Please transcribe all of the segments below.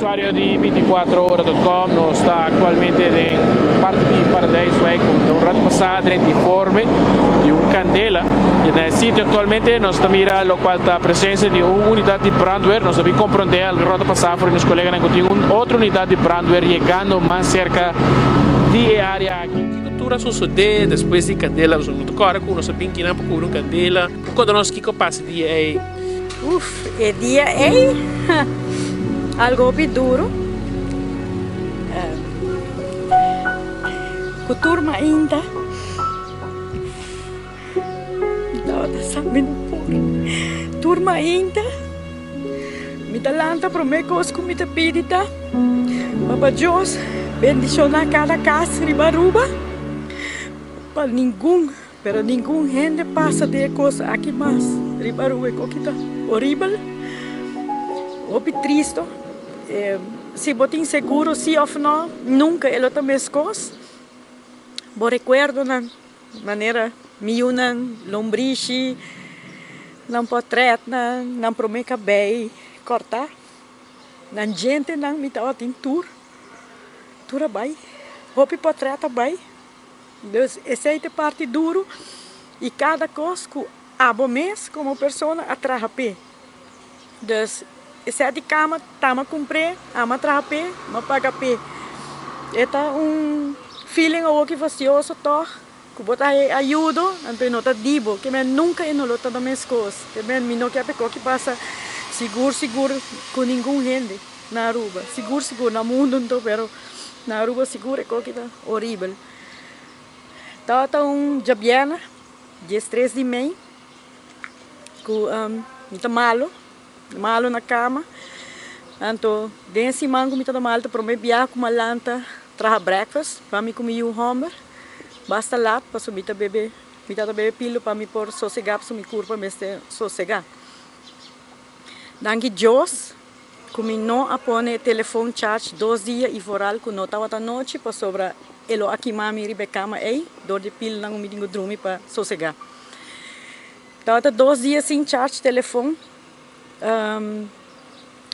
Usuario di 24ora.com nos ta actualmente den parti di Paradijswijk unda un rato pasa drenta informe di un candela y na e sitio actualmente nos ta mira locual ta presencia di un unidad di brandweer. Nos a bin comprende algun rato pasa for di nos coleganan cu tin un otro unidad di brandweer yegando mas cerca di e area aki. Kico tur a sosode despues di candela? Pasobra no ta corda cu nos a bin kinan pa cubri un candela. Conta nos kico a pasa e dia ey. Uf, e dia ei, algo hopi duro. Ku tur mainta mi tabata sa mi no por. Tur mainta mi ta lanta prome kos ku mi ta pidi ta, Papa Dios bendishoná kada kas riba Aruba pa ningun. Pero ningun hende pasa den e kos aki mas riba Aruba e koki ta horibel, hopi tristo. Si bo tin seguro si of no, nunka e lo ta meskos. Bo rekuerdonan manera mi yunan lombrishi, nan potretnan, nan prome kabei kòrtá, nan djentenan mi tabatin tur, tur a bai, hopi potret a bai. Dus esei ta e parti duru i kada kos ku abo mes komo persona a traha p'e. Dus e sèt di kama ta mi a kumpr'é, ami a traha p'e, mi a paga p'e. E ta un feeling awoki fastioso tòg ku bo ta haña e ayudo anto e no ta di bo. Ke men nunka e no lo ta na meskos. Ke men mi no ke pa e koki pasa sigur sigur ku ningun hende na Aruba. Sigur sigur na mundu anto pero. Na Aruba sigur e koki ta horibel. Tabata un djabièrnè, diestres di mei, ku mi ta malu, malu na kama. Anto den e siman ku mi tabata malu ta promé biaha ku mi a lanta traha breakfast pa mi ku mi yu hòmber. Basta lat pasobra mi ta bebe, mi tabata bebe pilo pa mi por sosegá pasobra mi kurpa mester sosegá. Danki Dios. Ku mi no a pone e telefon charge dos dia i vooral ku no tabata nochi pasobra e lo a kima mi riba e kama ei dor di pilnan ku mi tin ku drumi pa sosegá. Tabata dos dia sin charge telefon.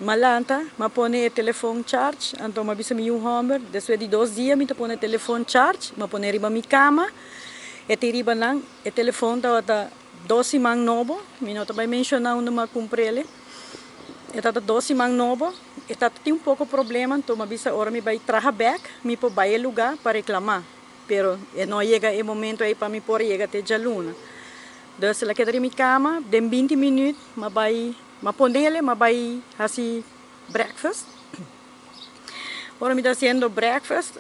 M'a lanta, m'a pone e telefon charge, anto m'a bisa mi yu hòmber despues di dos dia mi ta pone e telefon charge, m'a pone riba mi kama, e tin riba nan, e telefon tabata dos siman nobo, mi no ta bai menshoná unda m'a kumpr'el. E tata dos siman nobo, e tata tin un poko problema, anto mi a bisa ora mi bai traha bek, mi por bai e luga pa reclama, pero e no a yega e momento ei pa mi por yega te djaluna. Dus el a keda riba mi kama, den binti minuut mi a bai, mi a ponele, mi a bai hasi breakfast. Ora mi ta hasiendo breakfast,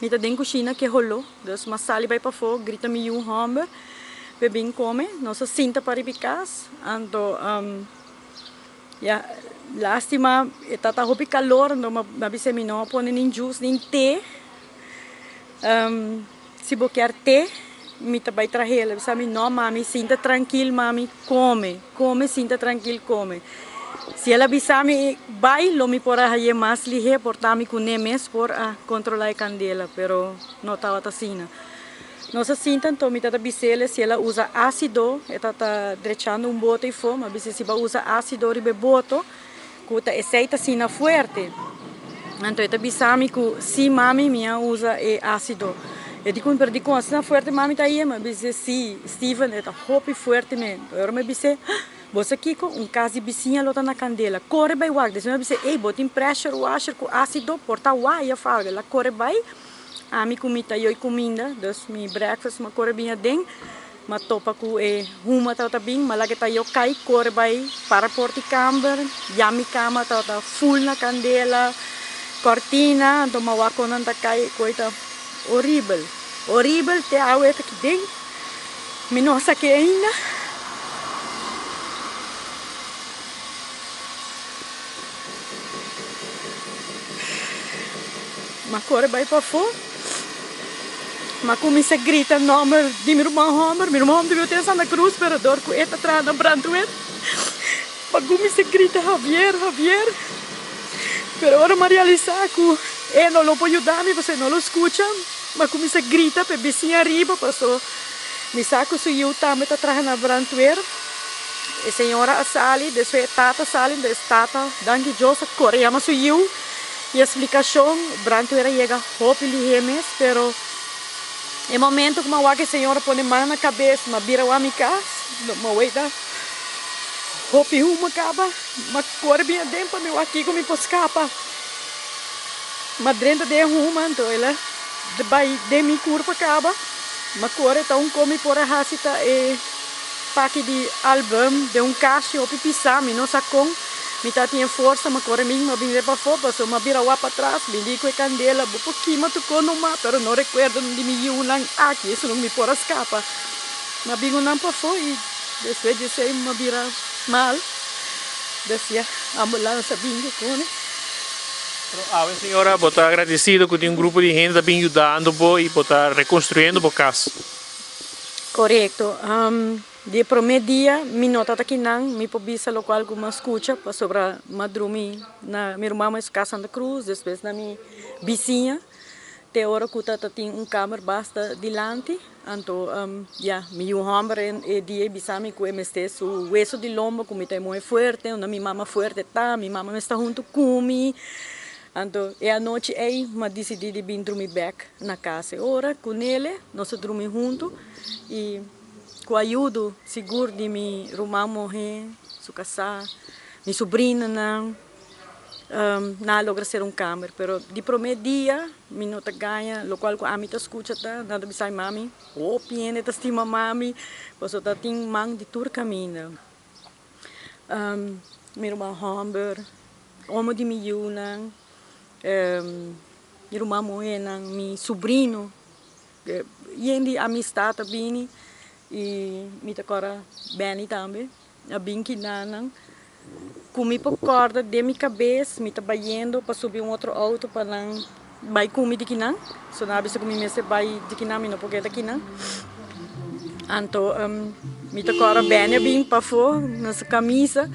mi ta den kushina ke holo, dus mi a sali bai pafó, grita mi yu hòmber p'e bin kome. Nos a sinta pa riba e kas, anto ya lástima e tata hopi kalor, anto mi a bisa mi no a pone nin jus nin te. Si bo kier te, mi ta bai trahel. El a bisa mi, No, mami, sinta trankil, mami, kome, kome, sinta trankil, kome. Si el a bisa mi bai, lo mi por a haye mas lihé, por ta mi kuné mes por a kontrolá e kandela, pero no tabata asina. Nos a sinta, anto mi tabata bis'el si el a usa ásido, e tabata drechando un boto ei fo, mi a bis'é si bo a usa ásido riba e boto, Ku ta esei ta asina fuerte. Anto e ta bisa mi ku si mami mi a usa e ásido. E di ku mi pero dikon asina fuerte mami ta yema? Mi bisa si Steven e ta hopi fuerte men. Ora mi bis'é bo sa kiko un kas di bisiña lo ta na kandela kore bai wak. Despues mi a bis'é ey bo tin pressure washer ku ásido por ta waya of algo. El a kore bai ami ku mi ta yoy kuminda dus mi breakfast mi a kore bin aden. M'a topa ku e huma tabata bin, m'a laga e tayo kai, kore bai para por di kamber, ya mi kama tabata ful na kandela, kòrtina, anto m'a wak kon nan ta kai, koi ta horibel, horibel te awe ta ki den, mi no a sak'é ainda. M'a kore bai pafó. M'a kuminsá grita nòmber di mi ruman hòmber. Mi ruman hòmber ta biba te Santa Cruz, pero dor ku e ta traha na brandweer. M'a kuminsá grita, Javier, Javier. Pero ora m'a realisá ku e no lo por yuda mi pasobra e no lo skucha, m'a kuminsá grita pa e bisiña ariba paso mi sa ku su yu tambe ta traha na brandweer. E señora a sali, despues e tata a sali, entonces e tata, danki Dios, a kore yama su yiu y e splikashon, brandweer a yega hopi lihé mes, pero e momento ku mi a wak e señora pone man na kabes, mi a bira wak mi kas, mi a weta hopi huma kaba, mi a kore bin aden pa mi wak kiko mi por skapa, mi a drenta den e huma, anto el a bai den mi kurpa kaba, mi a kore ta un kon mi por a hasi ta e. Paki di album den un kashi hopi pisá, mi no sa kon mi ta tin e forsa, ma kore mi a bin riba afó pasobra mi a bira wak patras, mi di ku e kandela bo por kima tur kon numa, pero no rekuerdo di mi yiunan aki, esun mi por a skapa. Mi a bin unan pafó i despues di esei mi a bira mal, des ya ambulans a bin ku kune. Pero awe señora bo ta agradesido ku tin un grupo di hende ta bin yudando bo i bo ta rekonstruyendo bo kas. Korekto. Di e promé dia mi no tabata kinan, mi por bisa lokual ku mi a skucha pasobra mi a drumi na mi ruman su kas Santa Cruz, despues na mi bisiña te ora ku tabata tin un kamer basta dilanti. Anto ya, mi yu hòmber e dia e bisa mi ku e mester su weso di lomba ku mi ta e muhé fuerte, unda mi mama fuerte ta, mi mama mester huntu ku mi. Anto e anochi ei m'a disidí di bin drumi bèk na kas. E ora ku Nele nos a drumi huntu i ku ayudo sigur di mi ruman muhé, su kasá, mi subrinanan, nan a logra sera un kamer. Pero di promé dia mi no ta gaña, lokual ku ami ta skucha ta, nan ta bisa mi mami, hopi hende ta stima mami, pasobra ta tin man di tur kaminda. Mi ruman hòmber, omo di mi yunan, mi ruman muhénan, mi subrino, yen di amistat a bini i mi ta kòrda Benny tambe a bin kinanan ku mi por kòrda den mi kabes mi ta bayendo pa subi un otro outo pa nan bai ku mi di kinan, so nan a bisa ku mi mester bai di kinan mi no por keda kinan. Anto mi ta kòrda Benny a bin pafó na su kamisa,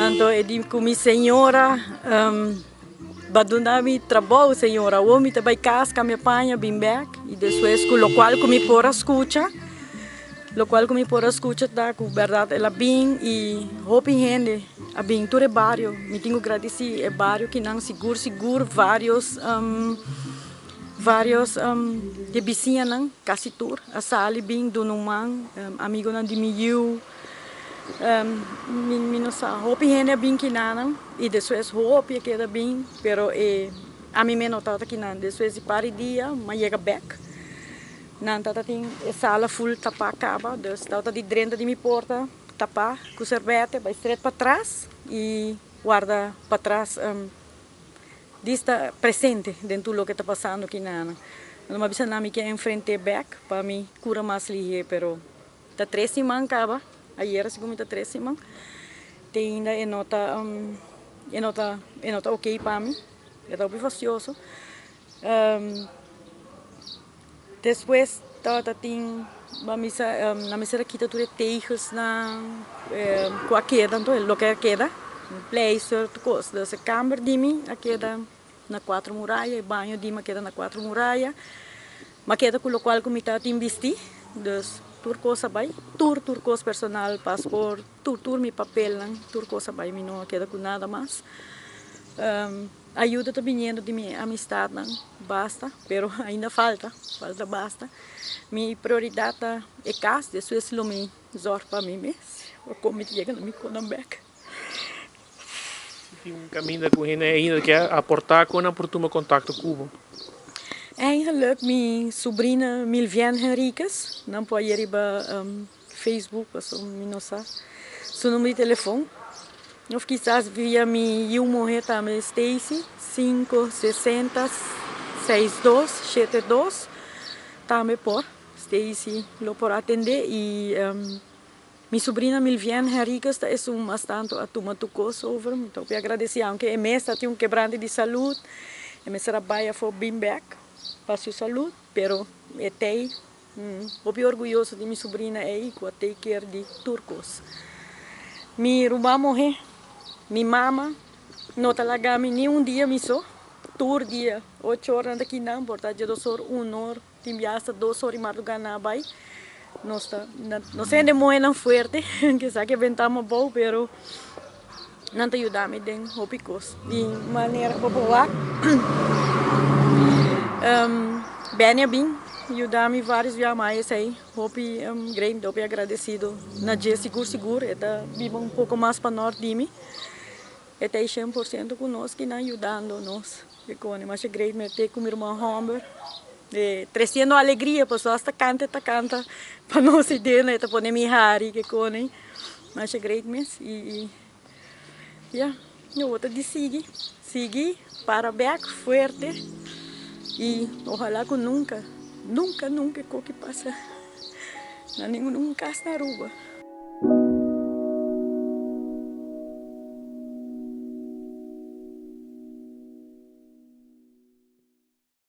anto e di ku mi, Señora, bo duna mi trabou, señora, awor mi ta bai kas kambia paña bin bèk. I despues ku lokual ku mi por a skucha, lokual ku mi por a skucha ta ku bèrdat el a bin i hopi hende a bin tur e bario. Mi tin ku gradisí e bario kinan sigur sigur vários. Varios di e bisiñanan, casi tur, a sali bin duna un man, amigonan di mi yiu, mi no sa, hopi hende a bin kinanan y despues hopi a keda bin, pero e ami mes no tabata kinan, despues di par di dia mi a yega bek, nan tabata tin e sala full tapa caba, dus tabata di drenta di mi porta tapa cu serbete bay stret patras y warda patras. Di sta presente den tur loke ta pasando aki na No m'a bisa nan mi ke enfrent'é bek pa mi kura mas lihé pero ta tres siman kaba, ayera segun mi ta tres siman, te ainda e no ta e no ta e no ta oké pa mi, e ta hopi fastioso. Despues tabata tin bo a misa nan mester a kita tur e tegelsnan ku a keda anto loke a keda pleister tur kos dus e kamber di mi a keda na kuatro muraya e baño di mi a keda na kuatro muraya mi a keda ku lokual ku mi tabatin bisti dus tur kos a bai tur tur kos personal pasport tur tur mi papelnan tur kos a bai mi no a keda ku nada mas. Ayuda ta biniendo di mi amistadnan basta, pero ainda falta, falta basta. Mi prioridad ta e cas, despues lo mi zorg pa mi mes, o con mi ta yega na mi conan bek. Si tin un caminda cu hende ainda kier aporta, con nan por tuma contacto cu bo? Eigenlijk mi sobrina Milvienne Henriquez, nan por haye riba Facebook pasobra mi no sa su numero di telefon of kisas via mi yiu muhe tambe Stacy sinku sesenta seis dos shete dos tambe por Stacy lo por atende y mi sobrina Milvienne Henriquez ta esun mas tanto a tuma tur cos over mi ta hopi agradeci aunke e mes ta tin un kebrante di salud e mester a bay afo bin bek pa su salud pero e tey Hopi orguyoso di mi subrina ei ku a take care di tur kos. Mi ruman muhé, mi mama no ta laga mi ni un dia mi so. Tur dia, ocho or nan ta kinan, por ta dje dos or, un or, tin bia asta dos or i mardugá nan a bai. Nos ta nos hende muhénan fuerte ke sa ke bentamos abou pero nan ta yuda mi den hopi kos di manera bo por wak Benny a bin yuda mi varios bia mas esei hopi great hopi agradecido na dje sigur sigur e ta biba un poko mas pa nort di mi e ta ei 100% ku nos kinan yudando nos. E kone masha great mi a te ku mi ruman homber e tresiendo alegria pasobra hasta kanta e ta kanta pa nos i dena e ta pone mi hari ke kone masha great mes i ya mi awor ta di sigui sigui para bek fuerte i ohala ku nunka nunka nunka e koki pasa na ningun kas na Aruba.